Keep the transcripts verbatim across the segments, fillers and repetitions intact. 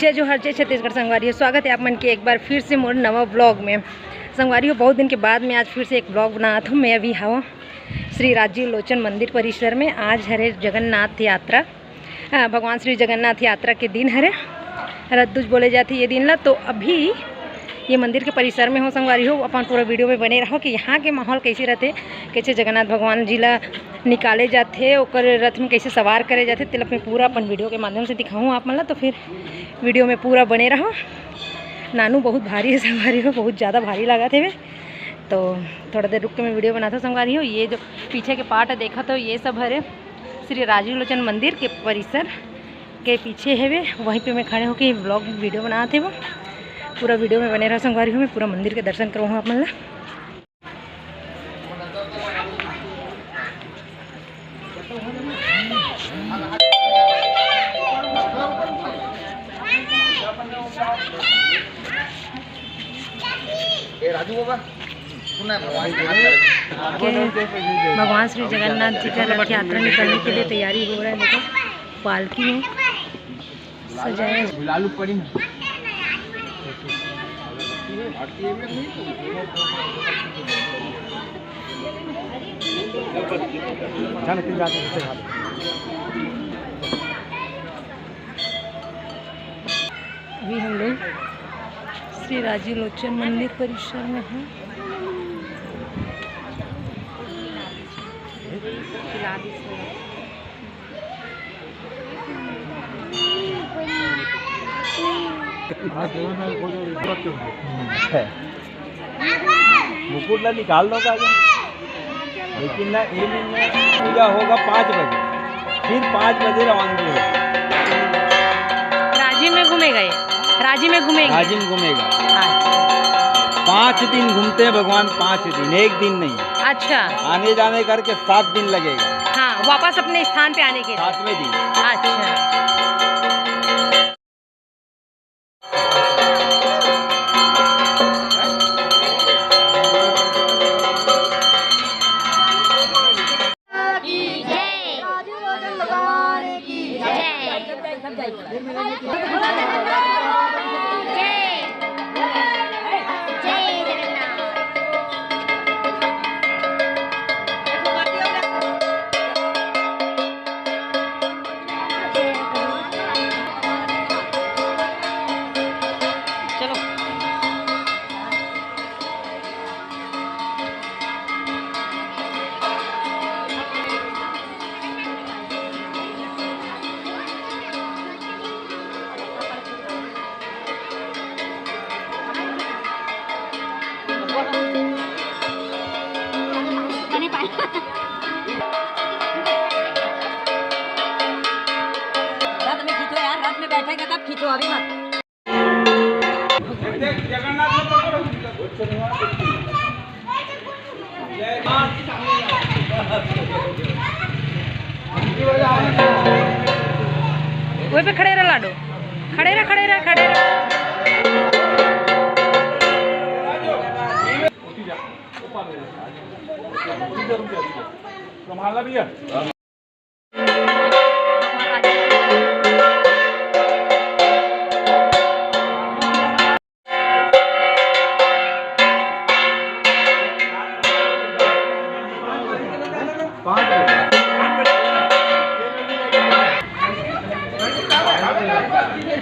जय जोहार, जय छत्तीसगढ़ संगवारी हो, स्वागत है आप मन के एक बार फिर से मोर नवा ब्लॉग में। संगवारी हो, बहुत दिन के बाद में आज फिर से एक ब्लॉग बनात हूँ। मैं अभी हवं श्री राजीव लोचन मंदिर परिसर में। आज हरे जगन्नाथ यात्रा, अ, भगवान श्री जगन्नाथ यात्रा के दिन हरे, रथ दूज बोले जाथे ये दिन ला। तो अभी ये मंदिर के परिसर में हो संगवारी हो, अपन पूरा वीडियो में बने रहो कि यहाँ के माहौल कैसे रहते, कैसे जगन्नाथ भगवान जी ला निकाले जाथे, ओकर रथ में कैसे सवार करे जाथे, तेला मैं पूरा अपन वीडियो के माध्यम से दिखाऊँ आप मन ला। तो फिर वीडियो में पूरा बने रहो। नानू बहुत भारी है संगवारी हो, बहुत ज़्यादा भारी लागत हेवे। तो थोड़ा देर रुक के मैं वीडियो बनाता हूँ संगवारी हो। ये जो पीछे के पार्ट है देखा तो ये सब हरे श्री राजीव लोचन मंदिर के परिसर के पीछे हेवे, वहीं पे मैं खड़े होके ब्लॉग वीडियो बनात हेवो। पूरा वीडियो में बने रहो संगवारी हो, मैं पूरा मंदिर के दर्शन करवाऊँ आप मन ला। ए राजू बाबा, सुन ना, भगवान के हाथ में। के भगवान श्री जगन्नाथ जी का रथ यात्रा निकलने के लिए तैयारी हो रहा है। देखो, पालकी में सजाया। लालू पड़ी ना। जाने, तुम जाके किससे खा लो। अभी हम लोग श्री राजीव लोचन मंदिर परिसर में हैं। मुकुट ला निकाल दो कागज। लेकिन ना, ये महीने पूजा होगा पाँच बजे, फिर पाँच बजे रवानगी होगी। राजिम में घूमेगा ये, राजिम में घूमेंगे। राजिम घूमेगा। अच्छा। पाँच दिन घूमते हैं भगवान, पाँच दिन, एक दिन नहीं। अच्छा। आने जाने करके सात दिन लगेगा। हाँ, वापस अपने स्थान पे आने के लिए। सातवें दिन। अच्छा। की जय। राजू रोशन भगवान की जय। जय। जय जगन्नाथ। चलो। रथ में खींचो यार, रथ में बैठेगा तब खींचो, अभी मत। वहीं पे खड़े रह लाडो, खड़े रह, खड़े रह, खड़े रह। संभालना भैया।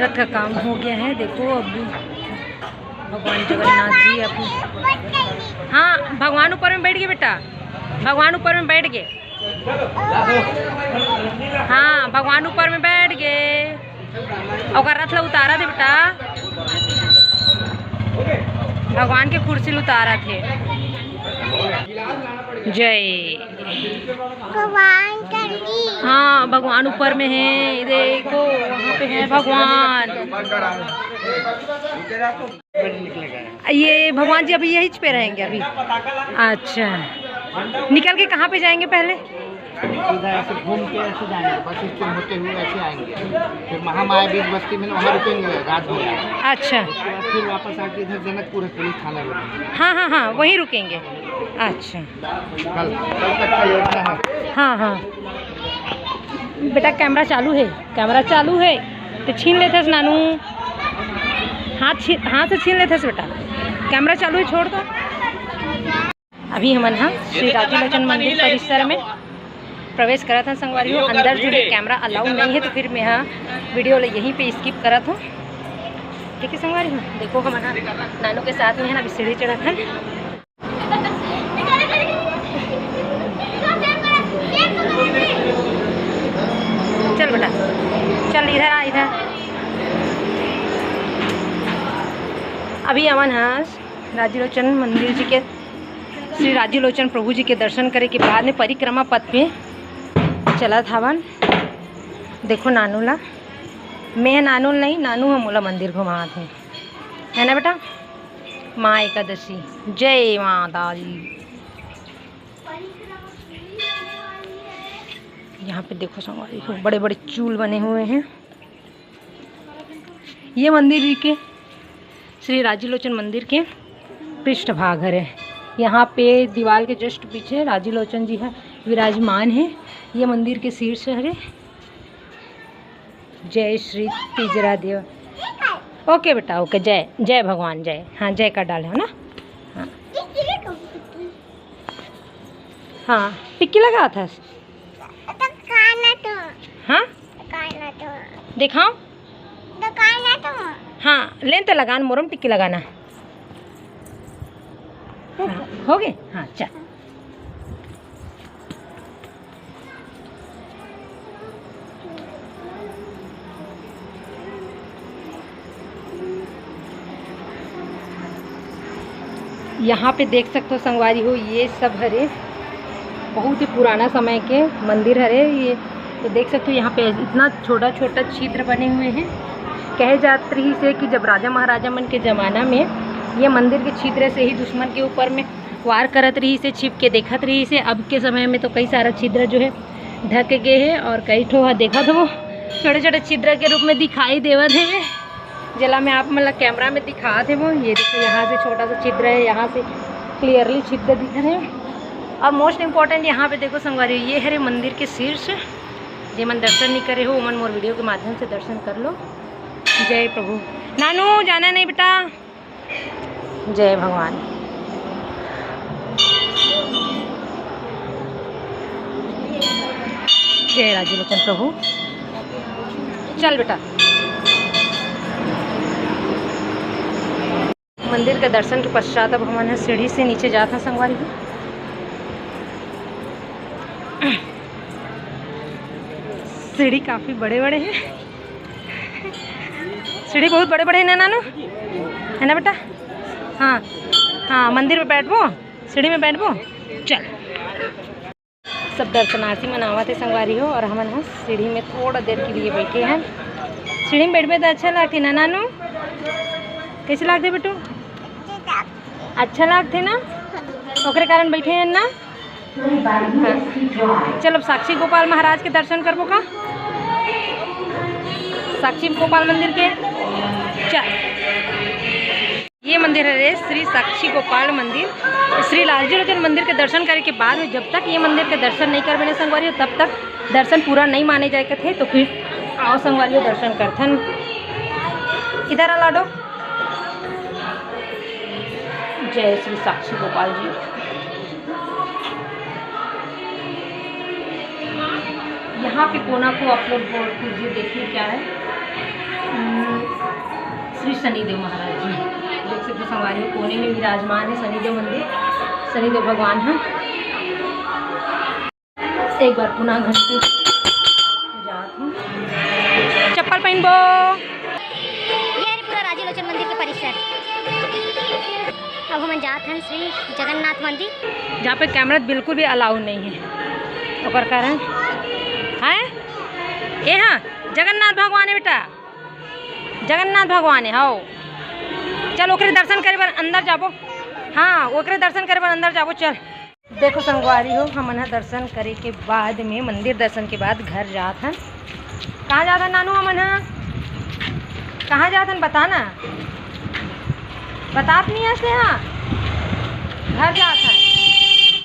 रथ का काम हो गया है। देखो, अब भगवान जगन्नाथ जी अपने, हाँ, भगवान ऊपर में बैठ गए बेटा, भगवान ऊपर में बैठ गए। हाँ, भगवान ऊपर में बैठ गए। ओकर रथ ला उतारत हे बेटा, भगवान के कुर्सी ला उतारत हे। जय। भगवान कर दी। हाँ, भगवान ऊपर में है, देखो वहाँ पे है भगवान। ये भगवान जी अभी यही पे रहेंगे अभी? अच्छा, निकल के कहाँ पे जाएंगे पहले? सीधा ऐसे घूम के ऐसे जाएंगे, बस स्टैंड होते हुए ऐसे आएंगे, फिर महामाया बीज बस्ती में वहाँ रुकेंगे रात भर। अच्छा। उसके बाद फिर वापस आके इधर जनकपुर है, पुलिस थाना रोड में। हाँ, हाँ, हाँ, वहीं रुकेंगे। अच्छा। कल, कल तक का योजना है। हाँ, हाँ। बेटा, कैमरा चालू है, कैमरा चालू है। तो छीन लेथस नानू, हाथ छीन, हाथ से छीन लेथस बेटा। कैमरा चालू है, छोड़ दो। अभी हमन ह श्री राजीलोचन मंदिर परिसर में प्रवेश करत हन संगवारी हो। अंदर जो है कैमरा अलाउ नहीं है, तो फिर मैं ह वीडियो ला यहीं पे स्किप करत हूँ। ठीक है संगवारी हो, देखो हमन ह नानू के साथ में है ना, अभी सीढ़ी चढ़त हन। चल बेटा, चल इधर आ, इधर। अभी हमन ह राजीलोचन मंदिर जी के, श्री राजीलोचन प्रभु जी के दर्शन करे के बाद में परिक्रमा पथ पे चलत हवन। देखो नानू ला, मैं नानू नहीं, नानू ह मोला मंदिर घुमात हे, है ना बेटा? माँ एकादशी, जय माता दी। यहाँ पे देखो संगवारी हो, बड़े बड़े चूल बने हुए हैं। ये मंदिर जी के, श्री राजीलोचन मंदिर के पृष्ठभाग हरे। यहाँ पे दीवार के just पीछे राजीलोचन जी है, विराजमान है। ये मंदिर के शीर्ष हरे। जय श्री तीजरा देव। ओके बेटा, ओके, जय, जय भगवान, जय। हाँ, जय कर डाले हो ना। हाँ, हाँ, टिक्की लगाथस। हाँ, दिखाओ। हाँ, ले तो लगान, मोरम टिक्की लगाना। हाँ, हो गए। हाँ, चल। यहाँ पे देख सकते हो संगवारी हो, ये सब हरे बहुत ही पुराना समय के मंदिर हरे। ये तो देख सकते हो, यहाँ पे इतना छोटा छोटा छिद्र बने हुए हैं। कहे जात रही से कि जब राजा महाराजा मन के ज़माना में ये मंदिर के छिद्र से ही दुश्मन के ऊपर में वार करत रही से, छिप के देखत रही से। अब के समय में तो कई सारा छिद्र जो है ढक गए है और कई ठो ह देखत हो छोटे छोटे छिद्र के रूप में दिखाई देवत है, जेला मैं आप मन ला कैमरा में दिखात हे। वो ये देखो, यहाँ से छोटा सा छिद्र है, यहाँ से क्लियरली छिद्र दिख रहे हैं। और मोस्ट इम्पॉर्टेंट यहाँ पे देखो संगवारी, ये हरे मंदिर के शीर्ष। जे मन दर्शन नहीं करे हो, ओमन मोर वीडियो के माध्यम से दर्शन कर लो। जय प्रभु। नानू, जाना नहीं बेटा। जय भगवान। जय राजीलोचन प्रभु। चल बेटा। मंदिर के दर्शन के पश्चात अब हमन ह सीढ़ी से नीचे जात हन संगवारी हो। सीढ़ी काफ़ी बड़े-बड़े हैं। सीढ़ी बहुत बड़े-बड़े हैं ना नानू, है ना बेटा? हाँ, हाँ, मंदिर में बैठबो, सीढ़ी में बैठबो। चल। सब दर्शनार्थी मन आवत हे संगवारी हो, और हमन ह सीढ़ी में थोड़ा देर के लिए बैठे हन। सीढ़ी में बैठबे त अच्छा लागथे ना नानू? कैसे लागथे बेटू? अच्छा लागथे ना, ओकरे कारण बैठे हन ना। हाँ। चल, अब साक्षी गोपाल महाराज के दर्शन करबो का? साक्षी गोपाल मंदिर के। चल। ये मंदिर हरे श्री साक्षी गोपाल मंदिर। श्री राजीलोचन मंदिर के दर्शन करे के बाद में जब तक ये मंदिर के दर्शन नहीं करबे ना संगवारी हो, तब तक दर्शन पूरा नहीं माने जाए कथे। तो फिर आओ संगवारी हो, दर्शन करथन। इधर आ लाडो। जय श्री साक्षी गोपाल जी। यहाँ पे कोना को आप लोग गौर कीजिए, देखिए क्या है। हम्म, श्री शनिदेव महाराज जी, देख सकते हो संगवारी हो, कोने में विराजमान है शनिदेव मंदिर, शनिदेव भगवान है। एक बार पुनः घंटी बजात हूँ। चप्पल पहनबो। ये है पूरा राजीलोचन मंदिर के परिसर। अब हमन जात हन श्री जगन्नाथ मंदिर। जहाँ पे कैमरा बिल्कुल भी अलाउ नहीं है, ओकर कारण है। ए हाँ, जगन्नाथ भगवान है बेटा, जगन्नाथ भगवान है। हाँ, चल ओकरे दर्शन करे बर अंदर जाबो। हाँ, ओकरे दर्शन करे बर अंदर जाबो, चल। देखो संगवारी हो, हमन ह दर्शन करे के बाद में, मंदिर दर्शन के बाद घर जात हन। कहाँ जात हन नानू हमन ह? कहाँ जात हन बता ना। बतात नहीं हस तेहा। घर जात हन।